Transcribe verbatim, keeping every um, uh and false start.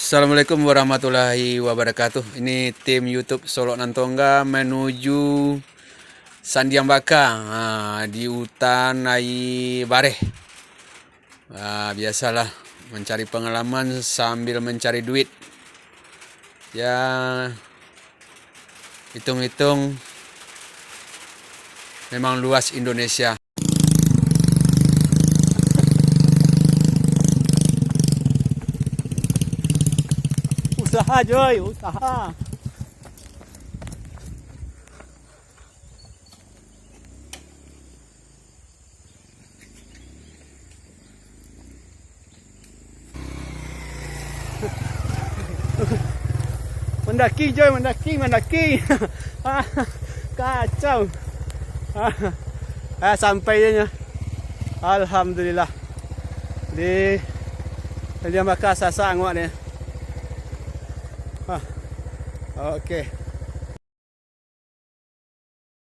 Assalamualaikum warahmatullahi wabarakatuh. Ini tim YouTube Solok Nan Tongga menuju Sandiang Baka, ha, di hutan Aia Bareh. Ha, biasalah, mencari pengalaman sambil mencari duit. Ya, hitung-hitung memang luas Indonesia. Usaha, Joy, usaha. Mandaki, Joy, mandaki, mandaki. Ah, kacau. Ah, ah, sampai je nyo. Alhamdulillah. Di Sandiang Baka sasak angok ni. Ah, oke.